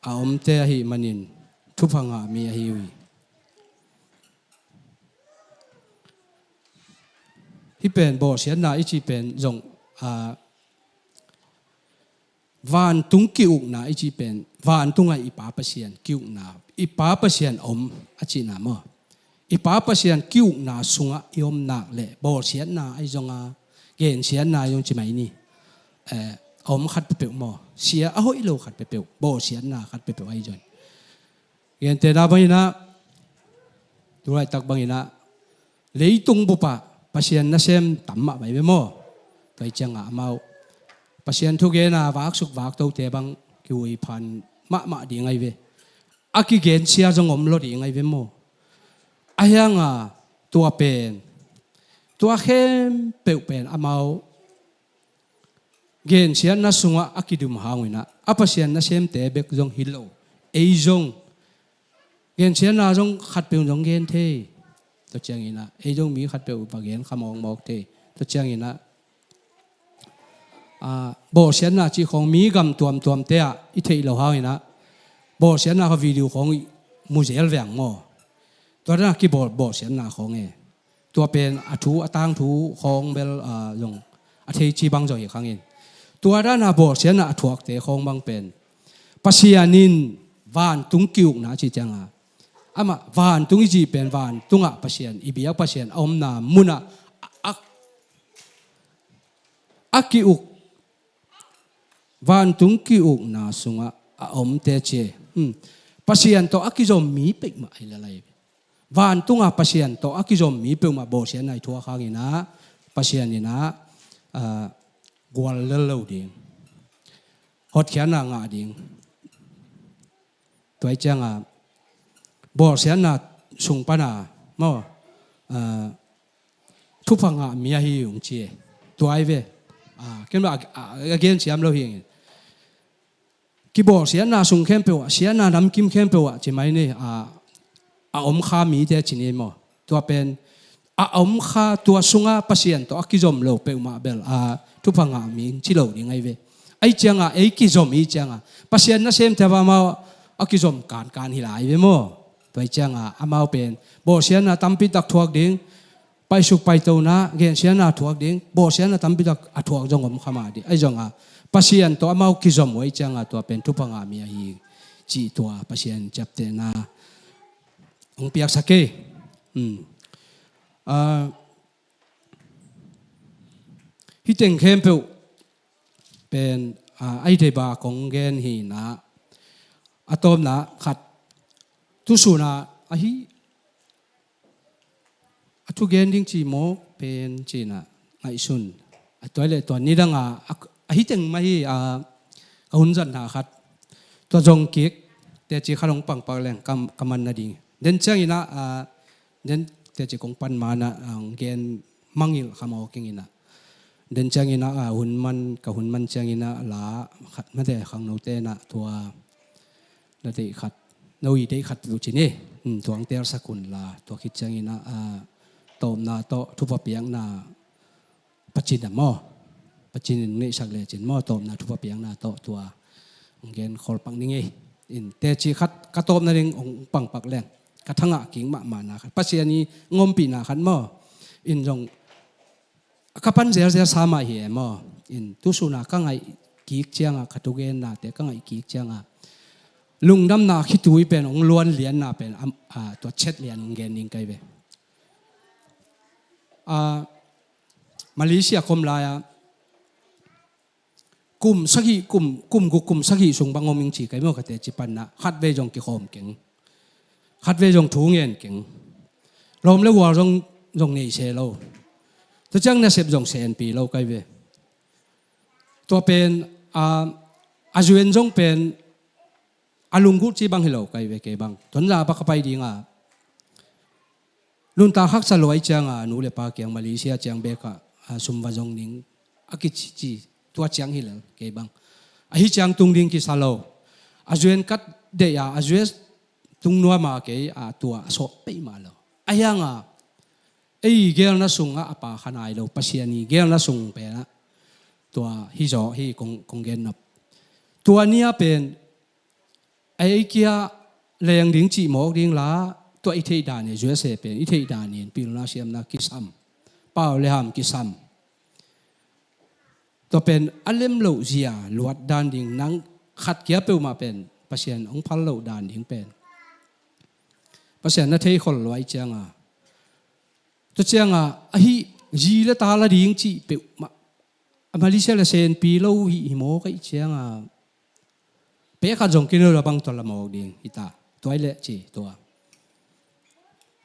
a omte ahih manin thupha ngah mi ahi uh hi. Hih pen bawlsiatna i cih pen zong, a, vantung ki-ukna i cih pen vantungah i Pa Pasian ki-ukna, i Pa Pasian om a cihna maw? I Pa Pasian ki-ukna sungah i om nak leh bawlsiatna ahi zonga, gensiatna ahi zong ci mai ni. Eh, a om khat peuhpeuh maw? Sia a hoih lo khat peuhpeuh, bawlsiatna khat peuhpeuh ahi zong. Gentehna banginah, tulaitak banginah leitung bupah Pasian nasem tam mahmah hi ve maw? Tua hi ciangah amau Pasian thugena vaksuk vaktote bang kihuiphan mahmah ding ahi ve. A kigensia zong om lo ding ahi ve maw? Ahi hanga tua pen, tua khempeuh pen amau gensiatna sungah a kidum hangunah a Pasian nasemte bek zong hi lo, ei zong gensiatna zong khatpeuh zong gen thei. Tua cianginah ei zong mi khatpeuh va gen kha mawkmawk thei. Tua cianginah, a, bawlsiatna cih khawng mi gam tuamtuamte ah i theih loh hanginah bawlsiatna kha video khawng i mu zel veng maw? Tua dana kibawl bawlsiatna khawng e. Tua pen a thu, a tangthu khawng bel, a, zong a thei ci bang zong hi khangin. Tua dana bawlsiatna a thuakte khawng bang pen Pasian in vantung ki-ukna ci cianga, amah vantung i cih pen vantungah Pasian, i biak Pasian a omna munah a, a, a ki-uk, vantung ki-ukna sungah a omte ci e. Hmm. Pasian tawh a kizom mi peuhmah ahi lalai. Vantunga Pasian tawh a kizom mi peuhmah bawlsiatna i thuak hanginah Pasian inah, ah, gual lel lo ding, hotkhiatna ngah ding. Tua hi cianga bawlsiatna sung pana maw, ah, thupha ngah mi ahi ung ci e. Tua ahi ve. Ah, ken ba a, a, a gen siam lo hi ngin. Kibawlsiatna sung khempeuh ah, siatna namkim khempeuh ah ci mai ni, a, a om kha mite ci ni maw? Tua pen a om kha, tua sunga Pasian tawh a kizom lo peuhmah bel, a, thupha ngah mi ci lo ding ahi ve. Ahi cianga ei kizom i cianga Pasian nasemte va amau a kizom kankan hi lai ve maw? Tua hi cianga amau pen bawlsiatna tampi tak thuak ding, paisuk paitona, gensiatna thuak ding, bawlsiatna tampi tak a thuak zong om kha mah ding. Ahi zonga Pasian tawh amau kizom uh ahi cianga tua pen thupha ngah mi ahi cih tua Pasian ciaptehna hong piaksak e. Hmm. Ah, hih teng khempeuh pen, ah, ahi thei ba kong gen hi inah, a tawpna khat, tusuna ahi a thugen ding ci mawk pen cinah ngaihsun. A tua le tua nidanga a, a hi teng mah hi, a, ka hun zatna khat tua zong kik teci khat hong pangpak leng ka, ka man nading. Den cianginah, a, den teci kong pan manah, a, hong gen mangilh kha mawk inginah. Den cianginah, a, hun man, ka hun man cianginah la khat mate khangnote inah tua la deih khat, no i deih khat tu ci ni. Hmm, tua hong telsak un la, tua khit cianginah, a, tawpna tawh thupha piakna pacin a maw? Pacin in neihsak lecin maw, tawpna thupha piakna tawh tua hong gen khol pak ning ei. In teci khat ka tawpna ding hong pangpak leng ka thangah kik mahmahna khat, Pasian i ngompihna khat maw? In zong ka pan zelzel sa mah hi e maw? In tusuna ka ngaih kik cianga, ka thugennate ka ngaih kik cianga lungdamna khitui pen hong luan lianna pen, am, a, tua chet lian hong gen ning kai ve. A, Malaysia kom lai-a kum sagih, kum, kum guk kum sagih sung bang om ing ci kai maw, ka teci panna khatvei zong kikhawm keng. Khatvei zong thu ngen keng. Lawm le hual zong, zong nei se lo. Tua ciang nasep zong senpi lo kai ve. Tua pen, a, a zuen zong pen A lunggulh ci bang hi lo kai ve kei bang. Tonzang a bang ka pai dinga nuntak haksa lo ai cianga nu le pa kiang Malaysia ciang bekah a sum va zong ning a kici tua ciang hi lo kei bang. Ahi ciang tung ding kisa lo. A zuan kat deih a a zuan tung nuama kei a tua a sawh peih mah lo. A hianga ei gelna sungah a pa kha nai lo Pasian i gelna sung penah tua hi zawh hi kong, kong gen nop. Tua nia pen a ei kia leng ding cih mawk ding la tua i theih dan i zuese pen i theih dan in pilna siamna kisam pau le ham kisam. Tua pen a lem loh zia luat dan ding nang khat kia peuhmah pen Pasian hong phal loh dan ding pen Pasian na thei khol luai cianga tua cianga ahi zi le ta la ding cih peuhmah a Malaysia le senpi lo hi hi maw ka i cianga pekhat zong kino la bang tua la mawk ding hita tuai le ci tua.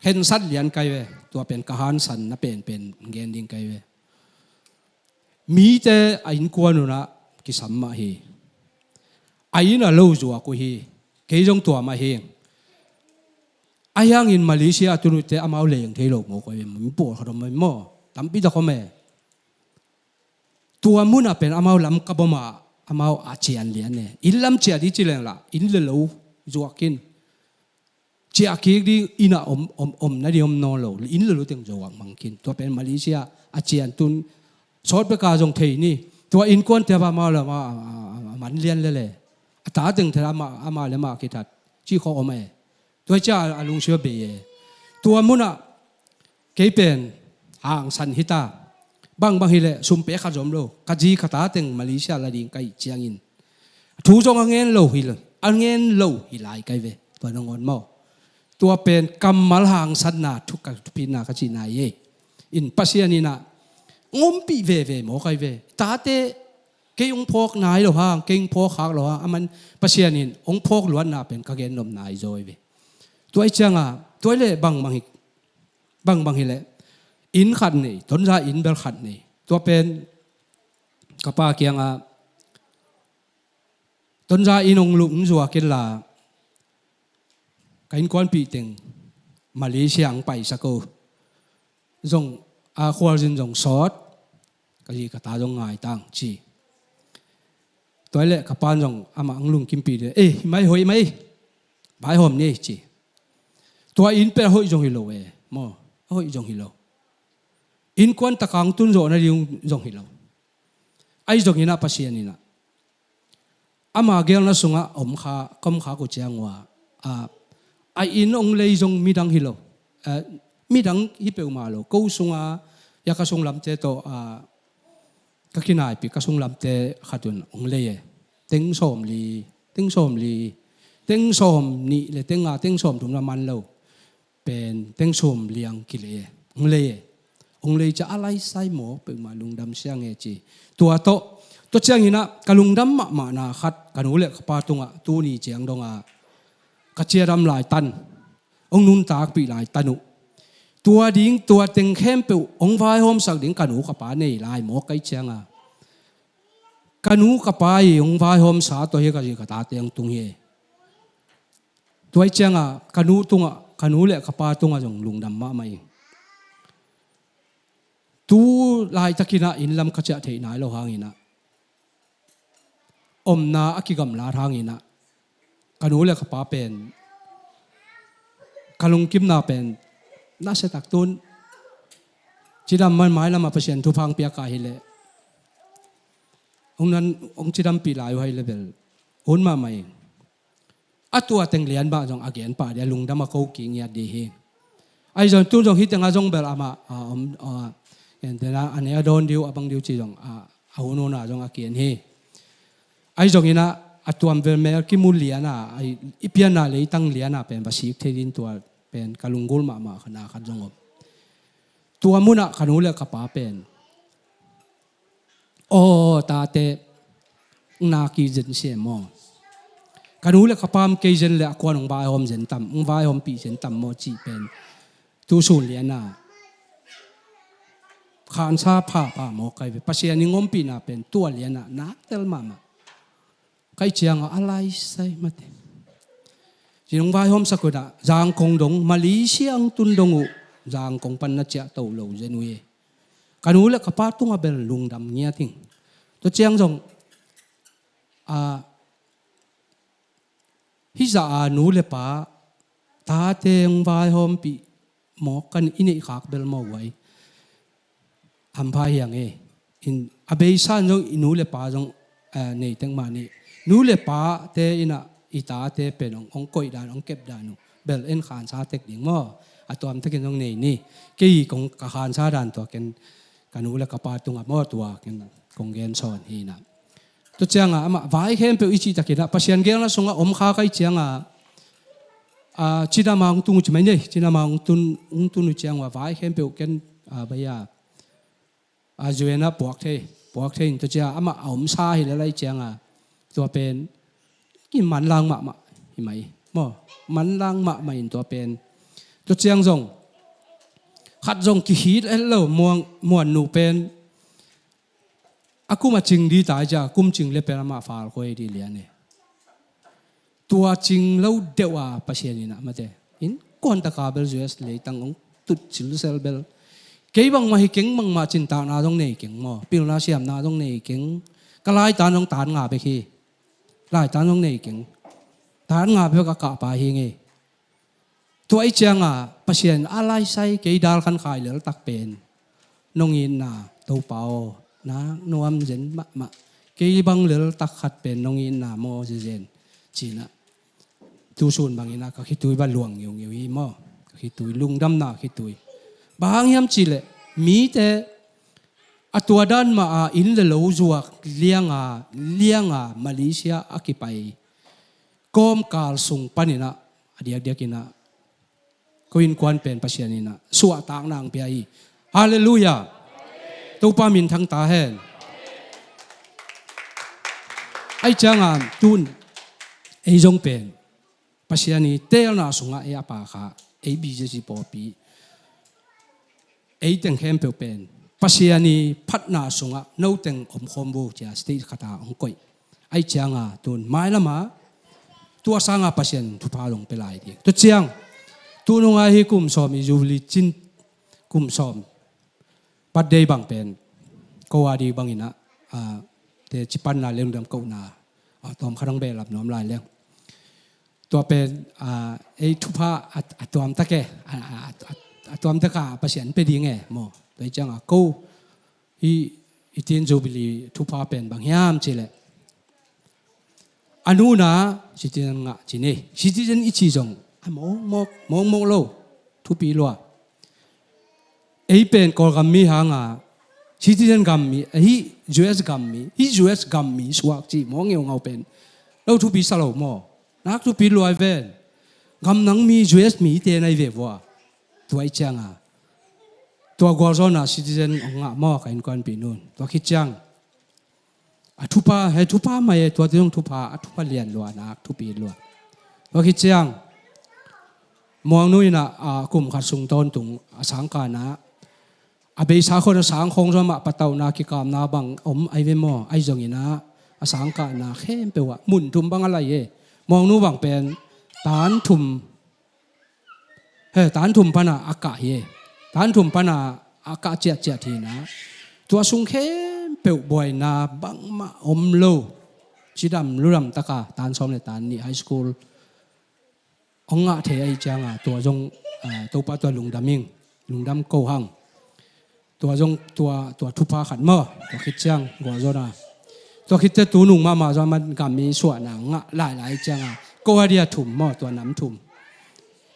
Khensat lian kai ve tua pen ka hansan na pen pen gen ding kai ve. Mite a innkuan unah kisam mah hi. A inn a lo zuak uh hi. Kei zong tua mah hi. A hiangin Malaysia a tunute amau leng thei lo maw koi mi pawl khat om maw tampi tak om e. Tua munah pen amau lam ka boma amau a cian lian e. Inn lam cian i ci leng lah inn le lo zuak in ciah kik ding inn a om, om, om na ding om nawn lo inn le lo teng zo ah mang khin tua pen Malaysia a cian tun sawt beka zong thei ni. Tua innkuante a va amau le amau a man lian lele a ta teng thela amah le amah kithat ci khawh om e. Tua cia a lungsim a bei e. Tua munah kei pen hangsan hita. Bangbang hileh sum pek khat zom lo ka zi ka ta teng Malaysia la ding ka hih ciangin thu zong a ngen lo hi lo a ngen lo hi lai kai ve tua nangawn maw. Tua pen kammal hangsatna thu ka thupitna ka cihna hi e. In Pasian inah ngompih veve maw kai ve tate kei hong phawk nai lo hang kei hong phawk hak lo hang aman Pasian in hong phawk luatna pen ka gen nopna hi zaw hi ve. Tua hi cianga tua hi leh bangbang hi bangbang hileh inn khat nei tonza inn bel khat nei tua pen ka pa kianga tonza inn hong lum zuak inla ka innkuanpih teng Malaysia ang paisak o zong a khualzin zong sawt ka zi ka ta zong ngaitang ci. Tua hileh ka pan zong amah ang lungkimpih ding e himai hoih mai vaihawm ni ci. Tua inn peh a hoih zong hi lo e maw a hoih zong hi lo. Innkuan takang tun zawh na ding zong hi lo. Ahi zong hinah Pasian inah ama gelna sungah om kha ka om kha ko ciang ua a inn ong lei zong midang hi lo. Midang hi peuhmah lo ko sunga ya ka sunglamte tawh ka kinaipi ka sunglamte khat un ong lei e. Teng sawm li teng sawm li teng sawm nih le teng nga teng sawm thum la man lo. Pen teng sawm liang kilei e ong lei e. Ong lei ca a laisai maw peuhmah lungdam siang e ci. Tua tawh tua ciang hinah ka lungdam mahmahna khat ka nu le ka pa tungah tuni ciang donga ka ciadam lai tan ong nuntakpih lai tan uh. Tua ding tua teng khempeuh ong vaihawmsak ding ka nu ka pa nei lai maw kai cianga ka nu ka pa i ong vaihawmsa tua hi ka zi ka tate ong tung hi. Tua hi cianga ka nu tungah ka nu le ka pa tungah zong lungdam mahmah ing. Tu laitakinah inn lam ka ciah theih nai lo hanginah omna a kigamlat hanginah ka nu le ka pa pen ka lungkimna pen na setak tun cidam man mailamah Pasian thupha ang piaka hileh ong nan ong cidampih lai uh hai le bel un mahmah ing. A tua teng lian bah zong a gen pah dia lungdam a ko ki ngiat di hi. Ahi zong tun zong hi tenga zong bel amah a om a ne a dawn diu a bang diu ci zong a hunhuna zong a kian hi. Ahi zong inah a tuam vel mel kimu liana i pianna leitang liana pen va sik thei din tua pen ka lunggul mahmah khana khat zong om. Tua munah ka nu le ka pa pen aw tate naki zen se maw? Ka nu le ka pa om kei zen le a kuan ong vaihawm zen tam ong vaihawmpih zen tam maw cih pen tusun liana khansa phapha maw kai ve Pasian i ngompihna pen tua liana naktel mahmah. Kai cianga a laisai mate Cin hong vaihawmsak uh inah Zangkong dong, Malaysia hong tun dong uh, Zangkong pan na ciah to lo zen uh hi. Ka nu le ka pa tungah bel lungdam ngiat ing. Tua ciang zong, a, hih zah a nu le pa tate hong vaihawmpih mawk kan i neih khak bel maw uai. Hampha hiang e. In, a beisa in zong i nu le pa zong, eh, nei teng mah ni. Nu le pate inah i tate pen hong, hong koih dan, hong kep dan uh bel en khansa tek ding maw. A tuamtakin zong nei ni. Kei kong ka khansa dan tua ken ka nu le ka pa tungah maw tua ken kong gen sawn hi inah. Tua ciangah amah vai khempeuh i cihtakinah Pasian geelna sungah om kha ka hih ciangah, a, cidam a hong tung uh ci mai ni, cidam a hong tun, hong tun uh ciangah vai khempeuh ken, a, bai a, a, zuenah puak thei, puak thei in tua ciang amah a omsa hi lel ahih ciangah tua pen kimanlang mahmah hi mai maw, manlang mahmah in tua pen. Tua ciang zong khat zong kihit het lo, muang, muan nu pen a kum a cing di tai cia, kum cing le pen amah fal khuai di lian e. Tua cing lo deuh a Pasian inah mate in kuantaka bel U S leitang hong tut silsel bel. Kei bangmah hi keng, bangmah cintakna zong nei keng maw, pilna siamna zong nei keng. Ka laitan zong tan nga bek hi. Laitan zong nei keng. Tan nga bek a kah pa hi ngei. Tua i cianga Pasian a laisai kei dal khan khai leltak pen nong itna Topa aw, nak nuam zen mahmah. Kei bang leltak khat pen nong itna maw zezen cinah. Tusun bangin ah ka khitui va luang ngiungiu hi maw. Ka khitui lungdamna khitui. Bang hang hiam cihleh mite a tua dan mah a inn le lo zuak lianga lianga Malaysia a kipai kawmkal sung paninah a diakdiakinah ko innkuan pen Pasian inah suahtakna ang pia hi. Halleluiah. Topa minthang ta hen. Ai cianga tun ei zong pen Pasian i teelna sungah ei a pa kha ei B J C pawlpi ei teng khempeuh pen Pasian i phatna sungah no teng omkhawm vo cia state khata hong koih. Ai cianga tun mailama tua sanga Pasian thupha long pe lai ding. Tua ciang tu nungai hi kum sawm i Jubilee cin kum sawm birthday bang pen ko a di banginah te cipanna lengdam kohna tawm kha dang behlap nuam lai leng. Tua pen ei thupha a tuamtak e, a tuamtaka Pasian pe ding e maw. Tua i cianga ko i i tin Jubilee thupha pen bang hiam cihleh a nuna citizen ngah ci ni. Citizen i ci zong a mawkmawk mawkmawk lo. Thupi lua. Ei pen Kawlgam mi hanga citizen gam mi, hih U S gam mi, hih U S gam mi suak ci maw ngeungau pen lo thupi sa lo maw. Nak thupi luai ven. Gam nang mi U S mi te nai ve vua. Tua i cianga tua gualzawna citizen ong ngah maw ka innkuanpih nun. Tua khit ciang a thupha, he thupha mai e, tua tuzong thupha, a thupha lian lua nak thupi lua. Tua khit ciang muangnu inah a kum khat sung tawntung a sangkana a beisa khon a sangkhawng zong mah patauhna kikamna bang om ai ve maw. Ai zonginah a sangkana khempeuh ah mun thum bang a lai e. Muangnu bang pen tan thum he tan thum pana a kah hi e. Tan thum pana a kah ciatciat hinah tua sung khempeuh buaina bangmah om lo. Cidam ludam taka tan sawm le tan nih high school ong ngah thei ahi cianga tua zong Topa tua lungdam ing. Lungdam ko hang. Tua zong tua tua thupha khat maw. Tua khit ciang gualzawna tua khitte tunung mahmah zong man gam i suahna ngah lailai cianga ko a dia thum maw. Tua nam thum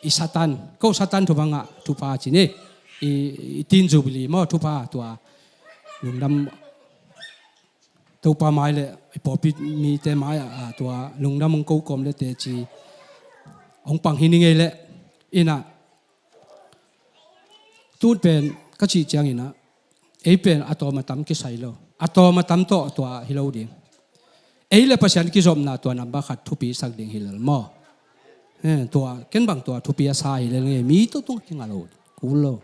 i Satan, ko Satan thupha ngah thupha ci ni. I tin Jubilee maw thupha tua lungdam Topa mai le i pawlpi mite mai ah tua lungdam hong ko kawm le teci hong pang hi ni ngei leh inah tun pen ka cih cianginah ei pen a tawm a tam kisai lo. A tawm a tam tawh tua hi lo ding. Ei le Pasian kizopna tua namba khat thupi sak ding hi lel maw. Tua ken bang tua thupi a sa hi lel ngei. Mi tawh tung kinga lo ding kul lo.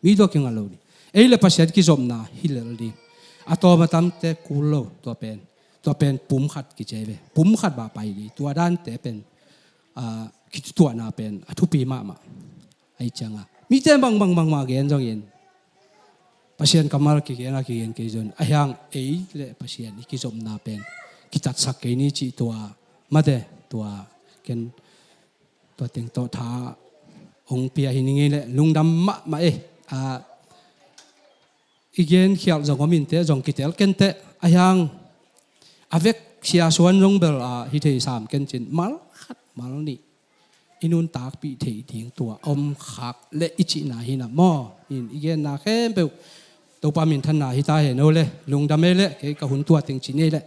Mi tua kinga lo ding. Ei le Pasian kizopna hi lel ding. A tawm a tamte kul lo tua pen. Tua pen pum khat kici ve. Pum khat bah pai ding. Tua dante pen a, kitutuahna pen a thupi mahmah. Ahi cianga mite bangbang bangmah gen zongin Pasian kammal kigen a kigen kei zong a hiang ei le Pasian i kizopna pen kitatsak kei ni cih tua mate tua ken tua teng tawh tha hong pia hi ning ei le lungdam mahmah ei. A, i gen khialh zong om inteh zong kitel kenteh a hiang a vek sia suan zong bel a hi thei sam kencin mal khat mal nih i nuntakpih thei ding tua om khak le i cihna hi na maw? In i genna khempeuh Topa minthanna hi ta hen o le lungdam ei le kei ka hun tua teng ci ni ei le.